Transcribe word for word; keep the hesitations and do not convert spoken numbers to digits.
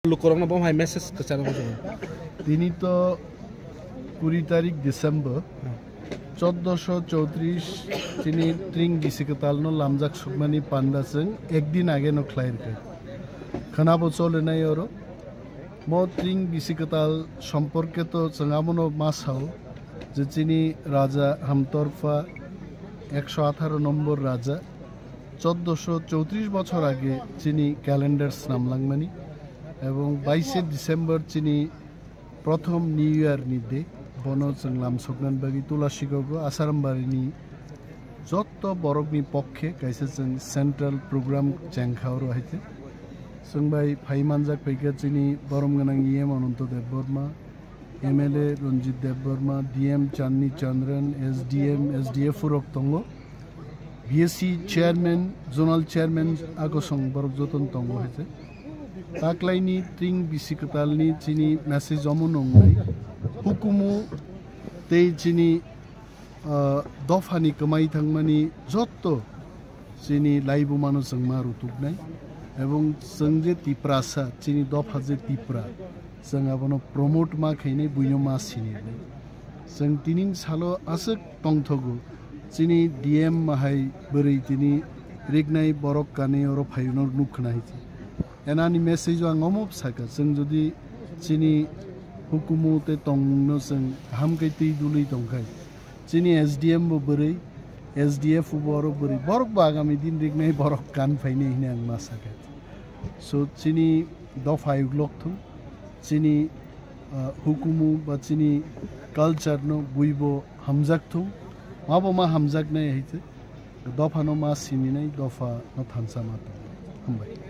Lukurokno bo hai message kwcharo muchungo. Tini to kuri tarik December, choddoso chowtris chini tring bisi kwtalno lamjak sukmani panda chwng ekdin age no khlai rwkha. Khwnabo cholenai oro. Mo tring bisi kwtal somporke to chwng abono ma sao je chini Raja Hamtorpha ekso atharo nombor Raja choddoso chowtris bochor age chini calendar snamlangmani. Ebong baishe December chini prothom New Year ni day, bono chwng lamsoknani bagwi Tulashikok o Asarambari ni jotto borok ni pokkhe kaisa chwng central program chengkha oro haikhe. Chwng bai phai manjak phaikha chini borom gwnang E M Ananto Debbarma, M L A Ranjit Debbarma, D M Chandni Chandran, S D M, S D F rok tongo. B S C chairman, zonal chairman agosong borok joton tongo hai se. Taklaini tring bisi kwtalni chini message omo nongnai. Hukumu tei chini, ah, dophani kwmai thangmani jotto chini laibumano chwng ma rutuknai. Ebong chwng je Tiprasa, chini dopha je Tipra, chwng abono promote ma khainai, buino ma sinirnai. Chwng tining salo aswk tongthogo, chini D M mahai bwrwi tini riknai borok kanwi oro phaino nuk khna hai se. Enani message o ang omo sakha, chwng jodi chini hukumu tei tongmungno chwng kaham khe twi dului tongkhai, chini S D M bo bwrwi, S D F bo oro bwrwi, borok bo agami din riknai borok kan phainai hwnwi ang ma sakha. So chini dopha uklok thung, chini, ah, hukumu ba chini culture no buibo hamjak thung, mabo ma hamjaknai hai se, dophano ma sininai, dophano thansa ma tong. Hambai.